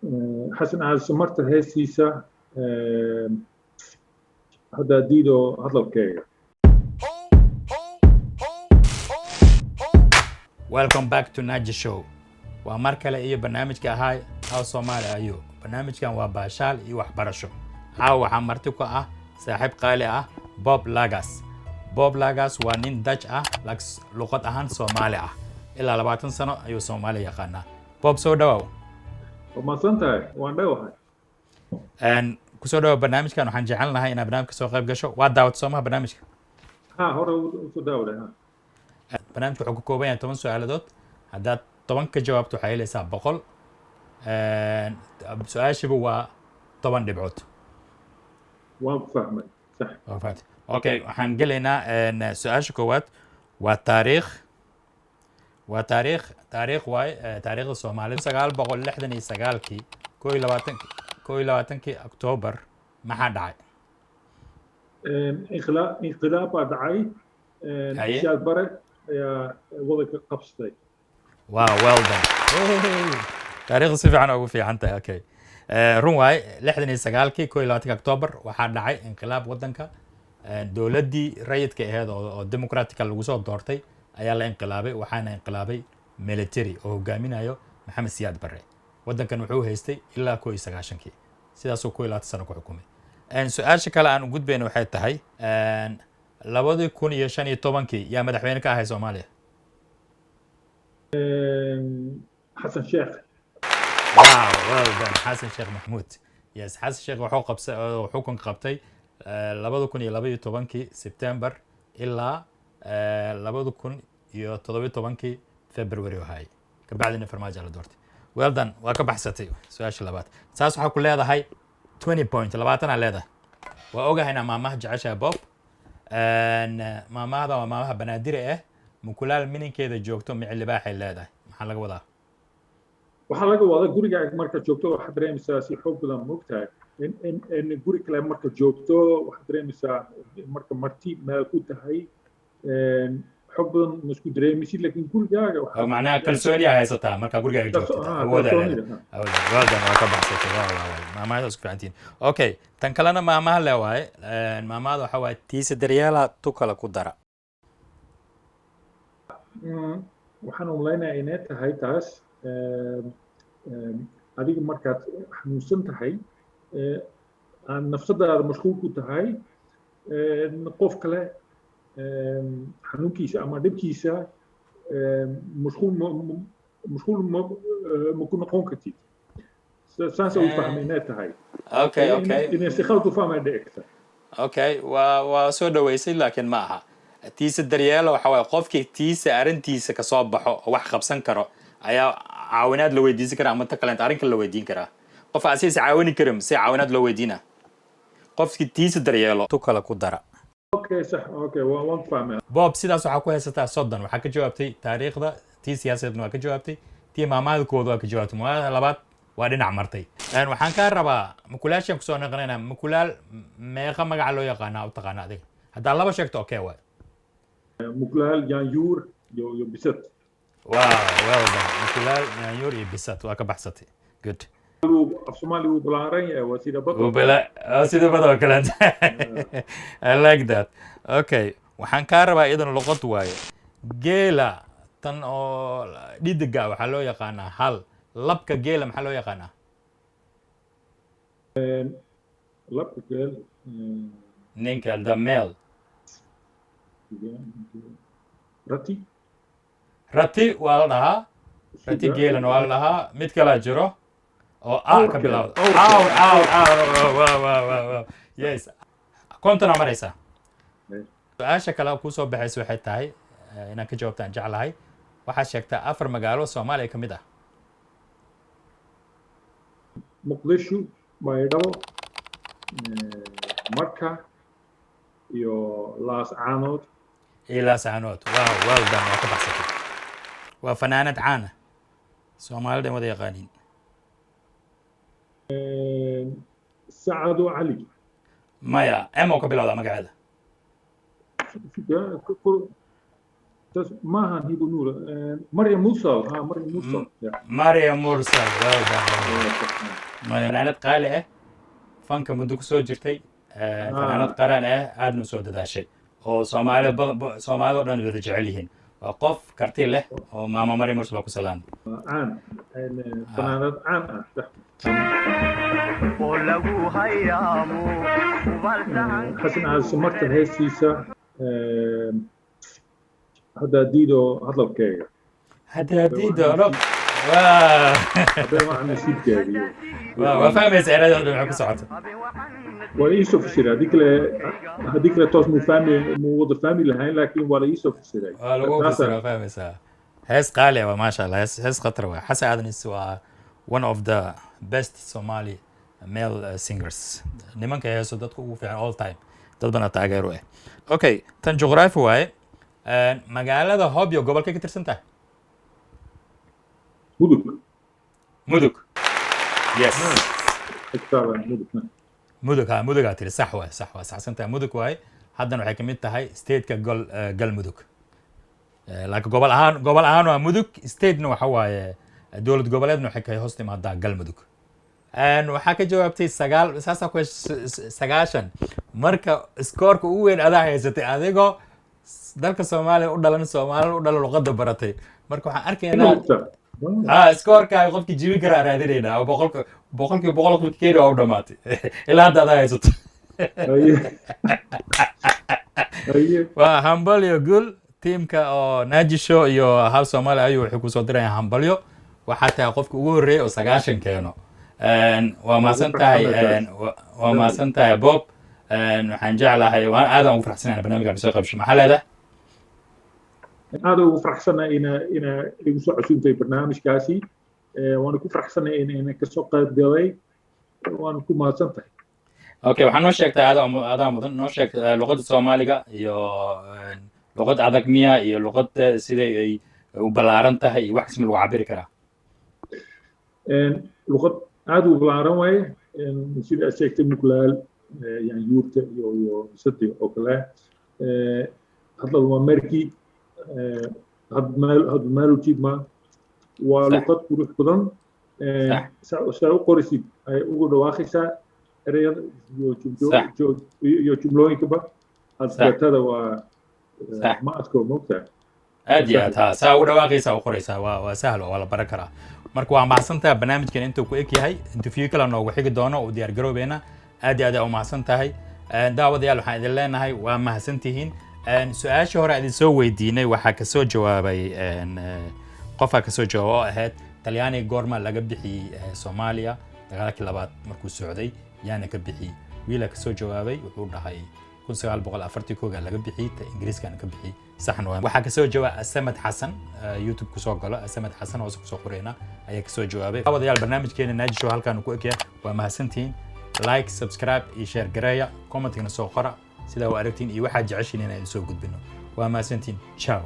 Xasan Aadan Samatar heestiisa haddaa diido hadalkeega. Welcome back to Naji Show. Waa mar kale iyo barnaamijka ahaa How Somali Are You. Barnaamijkan waa baashaal iyo waxbarasho. Caawa waxaa marti ku ah saaxiib qaali ah, Bob Lagas. Bob Lagas waa nin Dutch ah, laakiin luqad ahaan Soomaali ah. Ilaa 20 sano ayuu Soomaali yaqaanaa. Bob, soo dhawaaw. Waa mahadsan tahay, waan dhowahay. Kusoo dhawaw barnaamijkan. Waxaan jecel lahay inaad barnaamijka soo qayb gasho. Waa daawat soomaha barnaamijka? Ha, hore usoo daawaday, ha. Barnaamijka wuxuu ka kooban yahay 10 su-aaladood. Haddaad 10 ka jawaabto, waxaa helaysaa 100. Su-aashiba waa 10 dhibcood. Waan ku fahmay, sax. Waa fahamtay. Okay, waxaan gelaynaa su-aasha koowaad. Waa taariikh, waa taariikh, taariikh waay, taariikhda Soomaalida. 969-kii, 21-kii October, maxaa dhacay? Inqilaab baa dhacay. Haye. Siyaad Bare ayaa wadanka qabsaday. Wow, well done. Taariikhda si fiican ugu fiican tahay. Okay, run waaye. 69-kii, 21-ka October, waxaa dhacay inqilaab wadanka. Dowladdii rayidka aheed oo democratica lagu soo doortay ayaa la inqilaabay, waxaana inqilaabay military oo hogaaminayo Maxamed Siyaad Barre. Wadankan wuxuu haystay ilaa 91-kii, sidaasuu 21 sano ku xukumay. Su-aasha kale aan u gudbayna waxay tahay, 2015-kii yaa madaxweyne ka ahay Soomaaliya? Xasan Sheekh. Wow, well done. Xasan Sheekh Maxmuud, yes. Xasan Sheekh wuxuu qabsay oo xukun qabtay 2012-kii September ilaa 2017-kii February ahaay. Kabacdina Farmaajo la doortay. Well done, waa ka baxsatay su-aasha labaad. Saas waxaa ku leedahay 20 point, 20 aa leedahay. Waa ogahay inaa maamaha jeceshahay, Bob. Maamahda waa maamaha Banaadire ah: "Mukulaal mininkeeda joogto mici libaaxay leedahay." Maxaa laga wadaa? Waxaa laga wadaa, gurigaaga marka joogto waxaad dareemaysaa si xoog badan, moogtahay, in guri kale marka joogto waxaad dareemaysaa, marka marti meel ku tahay, xoog badan ma isku dareemaysid, laakiin gurigaaga oo macnaha kalsooni aa haysataa markaa gurigaaga joogtid. Awoodaa leedahay, awooda. Well done, waa ka baxsatay. Waa maamahada isku fiicantihiin. Okay, tan kalena maamaha le waaye. Maamahada waxaa waaye: "Tiisa daryeela, tu kale ku dara." Waxaan umlaynayaa inay tahay taas adiga markaad xanuunsan tahay, aad nafsadaada mashquul ku tahay, qof kale xanuunkiisa ama dhibkiisa mashquul ma ku noqon kartid. Saasa u fahmay inay tahay. Inay si khalad u fahmay dhici karta. Okay, waa soo dhaweysay, laakiin ma aha. Tiisa daryeelo waxa waaye qofkii tiisa arrintiisa kasoo baxo oo wax qabsan karo ayaa caawinaad la weydiisan karaa, ama ta kaleent arrin kale la weydiin karaa. Qof asiisa caawini karin, si caawinaad loo weydiina? Qofkii tiisa daryeelo, tu kale ku dara. Okay, sax, okay, waan fahmay. Bob, sidaas waxaa ku haysataa 30. Waxaa ka jawaabtay taariikhda, tii siyaasadeedna waa ka jawaabtay, tii maamahada kooda waa ka jawaabtay, maamahada labaad waa dhinac martay. Waxaan kaa rabaa mukulaashaan kusoo noqonayna. Mukulaal meeqa magaca loo yaqaanaa u taqaana adiga? Haddaa laba sheegto, okay waay. Mukulaal, yaanyuur iyo bisad. Wow, well done. Mukulaal, yaanyuur iyo bisad, waa ka baxsatay. Good. Af Soomaali wuu balaaran yahay, waa sida bad. Sida bad oo kale. I like that. Okay, waxaan kaa rabaa iyadana luqad waaye. Geela tan oo dhidiga waxaa loo yaqaanaa hal. Labka geela maxaa loo yaqaanaa? Labka geel? Ninka, the male. Rati. Rati waa la dhahaa, rati geelana waa la dhahaa. Mid kalaa jiro oo a ka bilowda. Awr, awr, awr. Wow, wow, yes, 50 aa maraysaa. Su-aasha kale oo kusoo baxaysa waxay tahay, inaan ka jawaabtaan jeclahay, waxaad sheegtaa afar magaalo Soomaaliya ka mid ah. Muqdisho, Baydhabo, Marka iyo Laas Caanood. Iyo Laas Caanood. Wow, well done, waa ka baxsatay. Waa fanaanad caana, Soomaalida wada yaqaaniin. Sacado Cali. Maya, M oo ka bilowda magaceeda. Maahan Hibo Nuura, Maryam Mursal, ha, Maryam Mursal. Yeah. Maryam Mursal, well done, well done. Fanaanad qaali ah, fanka muddo kusoo jirtay, fanaanad qaran ah, aadna usoo dadaashay oo Soomaalida badan, Soomaalida oo dhan wada jecel yihiin. Waa qof karti leh oo maama Maryam Mursal baa ku salaamay. Caan, fanaanad caan ah, sax. Oo lagu hayaamo. Xasan Aadan Samatar heestiisa "Haddaa Diido Hadalkeega". "Haddaa Diido" waa "Habeen Waxaa Nasiibkeega" iyo waa fahmaysa erayada dhan waxay ku socota. Waa la iisoo fasiray. Haddii kale toos muu fahmi, muu wada fahmi lahayn, laakiin waa la iisoo fasiray. Waa lagu fasira, waa fahmaysaa. Hees qaali ah waa, maasha Allah. Hees khatar waa. Xasan Aadan is waa one of the best Somali male singers, nimanka heeso dadka ugu fiican all time, dad bana taageero ah. Okay, tan juqraafi waaye. Magaalada Hobyo gobolkay ka tirsan tahay? Mudug. Mudug, yes. Agtaada Mudug. Mudug, ha, Mudugaa tiri, sax waay, sax waa saxsan tahay. Mudug waaye. Haddana waxay kamid tahay stateka Galmudug. Laakiin gobol ahaan waa Mudug, statena waxa waaye dowlad goboleedna waxay ka hoos timaadaa Galmudug. Waxaa ka jawaabtay sagaal, saasaa ku heshay 90. Marka scoorka ugu weyn adaa haysatay, adigoo dalka Soomaaliya u dhalan, Soomaalida u dhalan, luqadda baratay. Marka waxaan arkaynaa ha scoorkaaga qofkii jibin karaa raadinaynaa oo boqolka 100% qofki keeni waa u dhamaatay. Ilaa hadda adaa haysato. Haye haye. Waa hambalyo, gul. Tiimka oo Naajisho iyo Hal Soomaali ayuu waxay kusoo dirayaan hambalyo. Waxaa tahay qofka ugu horreeyay oo 90 keeno. Waa mahadsan tahay, waa mahadsan tahay, Bob. Waxaan jeclahay, waan aadaan ugu faraxsanahay barnaamijka kasoo qaybsho. Maxaa leedahay? Aad ugu faraxsanahay ina igu soo casuumtay barnaamijkaasi. Waana ku faraxsanahay ina kasoo qayb galay, waana ku mahadsan tahay. Okay, waxaa noo sheegtay, adaa mudan, noo sheeg luqadda Soomaaliga iyo luqad adag miya iyo luqadda siday ay u ballaaran tahay iyo wax kasma lagu cabiri karaa? Luqad aad u ballaaran waaye, sida aad sheegtay, mukulaal, yani yuurta iyo sadi oo kale. Hadal waa merki had meel had meel u jiidma. Waa luqad qurux badan. Saa u qorisid ay ugu dhawaaqaysaa ereyada iyo jumlooyinkaba adkatada waa ma adko, moogtahay? Aad iyo aad, ha, saa ugu dhawaaqaysaa u qoraysaa, waa sahlo, waa la baran karaa. Marka waa mahadsantahay. Barnaamijkan intuu ku eg yahay, interview kale noogu xigi doono oo diyaar garoobeena. Aad iyo aad aa u mahadsan tahay. Daawadayaal, waxaan idin leenahay waa mahadsantihiin. Su-aashii hore idin soo weydiinay waxaa kasoo jawaabay qofaa kasoo jawaaba oo ahayd Talyaaniga goorma laga bixiyey Soomaaliya dagaalkii labaad markuu socday, yaana ka bixiyey? Wiilaa kasoo jawaabay, wuxuu dhahay 1941-ga laga bixiyey, ta Ingiriiskana ka bixiyey. Saxna waa. Waxaa kasoo jawaabay Asamad Xasan, YouTube kusoo galo, Asamad Xasan hoose kusoo qoreyna ayaa kasoo jawaabay. Daawadayaal, barnaamijkeena Naaji Show halkaan ku egyahay. Waa mahadsantihiin. Like, subscribe iyo share gareeya, commentigna soo qora sidaa u aragtiin iyo waxaad jeceshiin inaan idin soo gudbino. Waa mahadsantihiin, ciao.